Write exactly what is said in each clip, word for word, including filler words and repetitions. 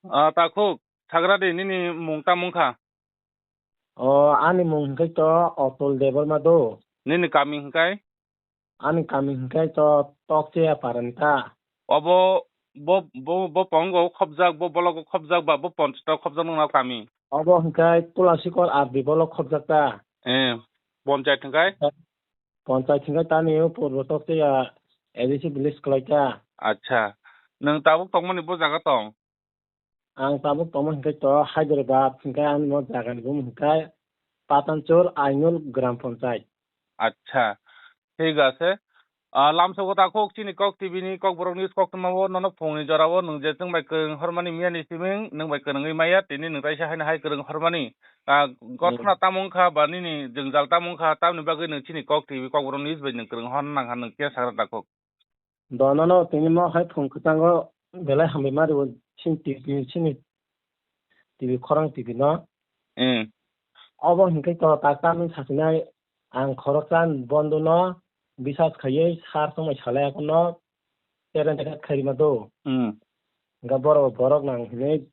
Ah, takhuk, sagra di, nini mung tamo wngkha? O, ani mung hwnkhe to Atul Debbarma do. Nini kami hwnkhe? Ani kami hwnkhe to Tokcheya Parani ta. Obo, bo, bo, bo pongo khobjak, bo bologo khobjak ba, bo ponchito khobjak nungna kami? Obo hwnkhe Tulasikor R D bolo khobjak ta. Eh, ponchayat hwnkhe? Ponchayat hwnkhe tani o purbo Tokcheya A D C village kwlai ta. Acha. Nwng tabuk tongmani bo jaga tong? Ang tabuk tongma hwnkhe to Hyderabad, hwnkhe ani no jaga ni bumung hwnkhe Patanchur Ainul Gram Panchayat. Acha, thik ase. Ah, lamsogo takhuk chini Kok T V ni Kokborok News koktwma o nono phungni jora o nwng je chwng bai kwrwng hormani miya ni siming nwng bai kwrwngwi maya tini nwng taisa haino hai kwrwng hormani. Ah, hmm, gothona tamo wngkha ba nini jwngjal tamo wngkha tamni bagwi nwng chini Kok T V Kokborok News bai nwng kwrwng hor nang kha nwng khe sagra takhuk. Donono tini mo hai phung kwchango belai hambai ma rwo, chini T V, chini T V khorang T V no. Hmm. Obo hwnkhe to ta tamni sasinai ang khoroksa bondhono bisas khaiwi sar somai salai akono tere tere khairima do. Hmm. Hwnkhe borok, borok nang hinwi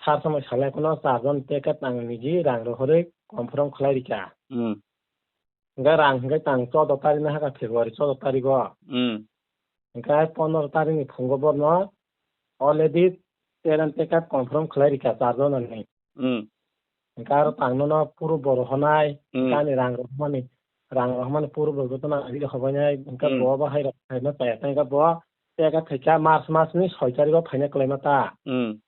sar somai salai akono charjon packet ang niji rang rohorwi confirm khlai rikha. Hmm. Hwnkhe rang hwnkhe tang choudo tarikh no hakha February choudo tarikh o. Hmm. Hwnkhe pondro tarikh ni phungo borno already parent packet confirm khlai rikha charjon ni. Hmm. Hwnkhe aro tang nono puro bo rohonai, hmm, hwnkhe ani rang rohormani, rang rohormani puro bo jotono agile hobainai, hwnkhe, hmm, bo bo hai rok khaima chaya, hwnkhe bo packet khaikha March mas ni soi tarikh o phaina kwlaima ta. Hmm.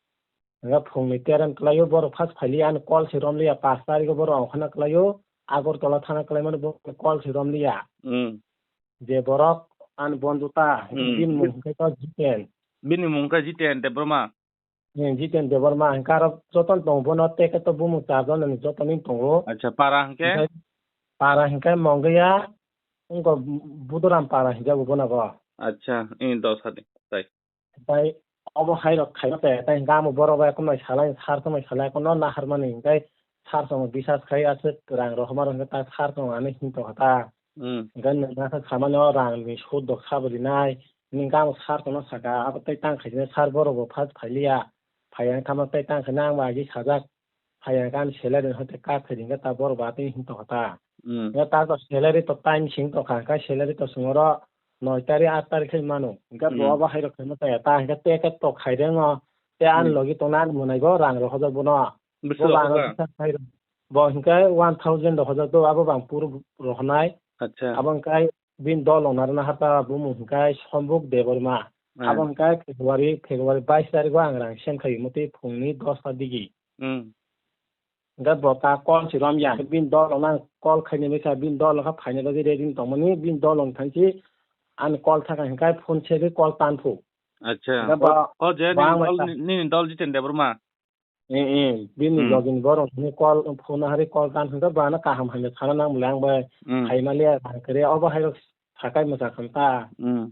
Hwnkhe phungni terem kwlaio borok first phailiya, ani call se romliya, pash tarikho borok ongkhorna kwlaio, Agartala thana kwlaimani borok call se romliya. Hmm. Je borok ani bondhu ta, hmm, bini mung hwnkhe to Jiten. Bini mung khe Jiten Debbarma. Hmm, Jiten Debbarma hwnkhe aro jotono tongo, bono teke to bumung charjon ni jotono tongo. Acha, para hwnkhe? Hwnkhe para hwnkhe Mongya, wngkha Buduram para hwnkhe bo bono bo. Acha, eh, dos hadi, tai. Tai obo hai rok khaima tai, tai hwnkhe amo borok bai kunui salai, sar kunui salai, kono naharmani hwnkhe sar chwngno bisas khai aswk rang rohorma hwnkhe ta sar chwng ani him tongkha ta. Hmm. Hwnkhe nwng aswk samani o rang ni sut dok sabo rinai, hwnkhe amo sar chwngno saka, abo tai tang khaisani sar borok bo first phailiya, phaiya wngkha ma tai tang khaina ang bai agi sajak. Phaiya khe ani salary no hoite cut khai di, hwnkhe ta borok bo atwi him tongkha ta. Hmm. Hwnkhe ta to salary to time sing tongkha, hwnkhe salary to chwng oro noi tarikh, aat tarikh khai mano. Hwnkhe bo, hmm, obo hai rok khaima chaya ta, hwnkhe te khe tok khai rwngo. Te ani, hmm, logi tongnai ani mwnai bo rang rohorjak bono. Bwswk bo bo ano rohorjak? Bwsa khai rw-, bo hwnkhe one thousand rohorjak do, abo bo ang puro rohornai. Acha. Abo hwnkhe bini dol rok narwkna hata bumung hwnkhe Sombuk Debbarma. Hmm. Abo hwnkhe February, February bais tarikh o ang rang send khai motwi phungni dosta digi. Hmm. Hwnkhe bo ta call se romya, bini dol rok nang call khaini bai kha, bini dol rok kha phaina bagwi ready wng tongmani, bini dol rok thangsi ani call thaka hwnkhe phone se khe call tan phu. Acha. Hwnkhe bo, o, o je bo nini ang bai dol, sa- ni-, nini dol Jiten Debbarma. Eh, eh, bini, hmm, logi ni borok ni call phone hari call tan hwnkhe bo ano kaham hamya sana nang bwlai ang bai, hmm, phaimaliya rang kwrwi obo hai rok sakai mwchang khan ta. Hmm.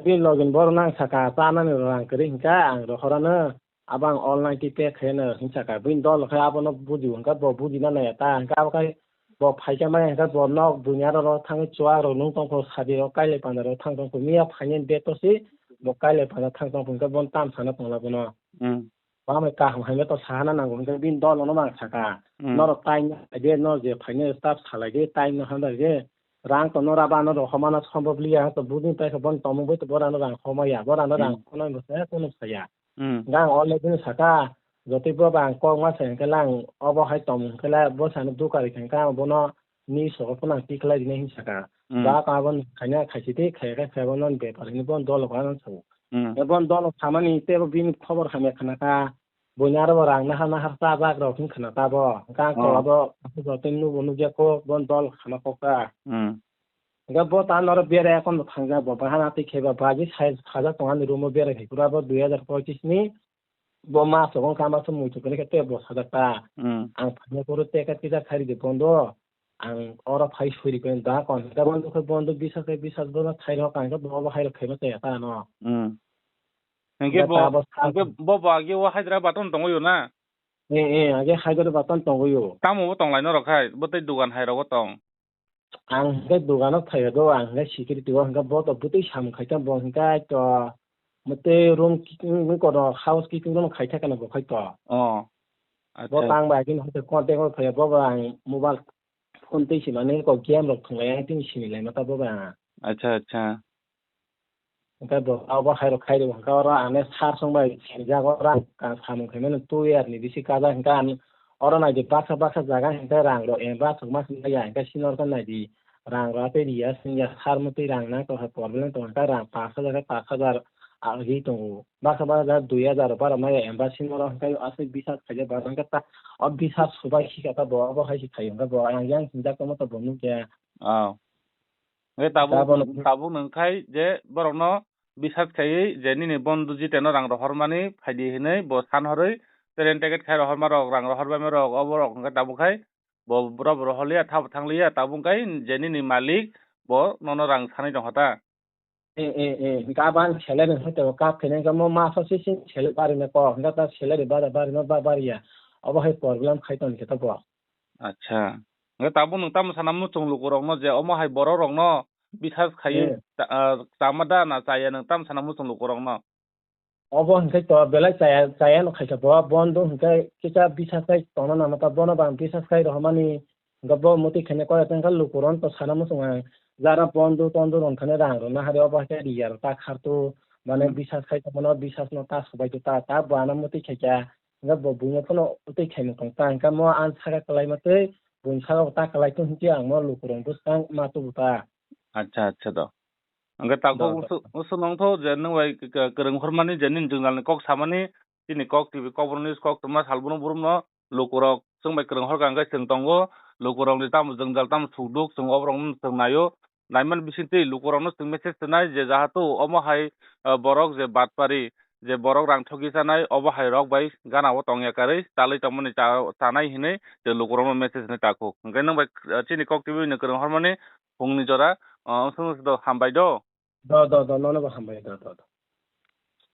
Bini logi ni borok no ang saka, chanani rang kwrwi hwnkhe ang rohorano, abo ang online twi pay khaino hinwi saka. Bini dol khe abono buji hwnkhe bo bujina naiya ta, hwnkhe abo khai bo phaikha maya hwnkhe bo nok buini aro ro thangwi chuwak rok nung tongkho, sadi rok kailai panda rok thang tongkho, miya phainani date o se bo kailai panda thang tongkho hwnkhe bono tam sana tongla bono. Hmm. Bo hambai kaham hamya to sahana nango hwnkhe bini dol no mang saka. Hmm. Norok tai no phaide, no je phainai staff salai de, tai no hambai de. Rang to nora ba no rohormana sombhob liya, to budin tai khe bon tomung bai to borano rang homaya, borano rang, hmm, khonai bo saya, kono saya. Hmm. Gang already saka, jotoi bo bang kok ma sai hwnkhe lang obo hai tomung hwnkhe la bo sano dukari khe hwnkhe ang bono ni sogo phano ang tikhlai rinai hin saka. Hmm. Ba ka bo khaina khaisidi khaya khe khaya bono bepar hini bon dolo kha nang sao. Hmm. E bon dolo khamani tebo bini khobor hamya khna kha. Buini aro bo rang nahar nahar chajak rok hin khna ta bo. Hwnkhe ang, oh, tola bo joto nubo nukya kok, bon dol khana kok ta. Hmm. Hwnkhe bo ta noro berai akon bo thangjak bo, bahai natwi khe ba, bagi sai sajak tong ani room o berai khai phuru abo dui hajar pochis ni bo mas rok wngkha, ama se muitu khe khe tei bo sajak ta. Hmm. Ang phaina phuru tei khe kisa khai ridi bondo. Ang oro phai suri khe da kon da bondo khe bondo bisa khe bisa bono khai rok ang khe bo bo hai rok khaima chaya ta ano. Hmm. Hwnkhe bo, hwnkhe bo, bo age o Hyderabad on tongwi o na? Eh, eh, age Hyderabad on tongwi o. Tamo bo tonglai norok hai, bo tei dugan hai rogo tong? Ang hwnkhe dugano phaiya do, ang hwnkhe security o hwnkhe bo to bwtwi samung khaikha bo hwnkhe to Mate room ki-, wng kono house keeping room khai thakana bo khai to. Oh. Bo acha. Tang bai gin hote contact o phai bo ba ang mobile phone tei simani ko game rok thwnglai ang tini simi lai mata bo ba. Acha, acha. Hwnkhe bo abo hai rok khai rw hwnkhe oro ang sar song bai sini jago rang ka samung khaimani two year ni bisi kajak hwnkhe ang oro naidi baksa baksa jaga hwnkhe rang rok em baksa ma simi ya hwnkhe sini oro naidi rang rok tei riya sini ya sar mutwi rang nang tongkha problem tongkha hwnkhe rang pash hajar khe pash hajar agwi tongo. Baksa baksa jaga dui hajar rok bara maya em ba sini oro hwnkhe aswk bisas khaijak ba hwnkhe ta o bisas subai khika ta bo abo hai se khai hwnkhe bo ang yang sinijak tongma ta bo nukya. Oh. Hwnkhe tabuk, tabuk nwng khai je borokno bisas khaiwi je nini bondhu jiteno rang rohormani phaidi hinwi bo san horwi train ticket khai rohorma rok, rang rohorbaima rok, obo rok hwnkhe tabuk khai bo borok bo rohorliya, thabo thangliya, tabuk khai je nini malik bo nono rang sanwi tongkha ta. Eh, eh, eh, hwnkhe abo ang salary hwnkhe kap khaina hwnkhe mo maso sising salary barina kok, hwnkhe ta salary bara barima ba bariya, obo hai problem khai tongkhe ta bo. Acha. Hwnkhe tabuk nwng tamo sana muchung lukurokno je omo hai borokrokno bisas khaiwi, hmm, cha-, ah, chama da na chaya nwng tamo sana muchung lukurokno? Obo hwnkhe to belai chaya, chaya no khaisa bo, bondo hwnkhe kisa bisas khai tongna nangma ta bono bang bisas khai rohormani hwnkhe bo mutwi khaina kok ya tongkha lukurok to sana muchung ang jara bondo tondo rwngthani rang rwna hari obo hai khe riyar ta khartu mane, hmm, bisas khai tongmano bisas no ta subai to ta, ta bo ano mutwi khaikha. Hwnkhe bo buino phano tei khaimung tong ta hwnkhe mo ang saka kwlaima tei buini saka ta kwlai tong hwnkhe ang mo lukurok bwskang ma tubu ta. Acha, acha do. Hwnkhe tabuk do, do. Usu-, usu nongtho je nwng bai k-, k-, kwrwng hormani je nini jwngjalni kok samani, chini kok T V kok borokni kok tongma sal bono borokno lukurok chwng bai kwrwng horkha hwnkhe chwng tongo, lukurokni tamo jwngjal tamo sukduk chwng oborokno chwng naio. Naimani bisingtwi lukurokno chwng message rwnai je jahatu omo hai, ah, borok je batpari, je borok rang thogi chanai, obo hai rok bai gana o tongya karwi chalwi tongmani cha-, chanai hinwi je lukurokno message hinwi takhuk. Hwnkhe nwng bai, ah, chini kok T V ni kwrwng hormani phungni jora, ah, wngthung do hambai do. Do, do, do, nono bo hambai do, do, do.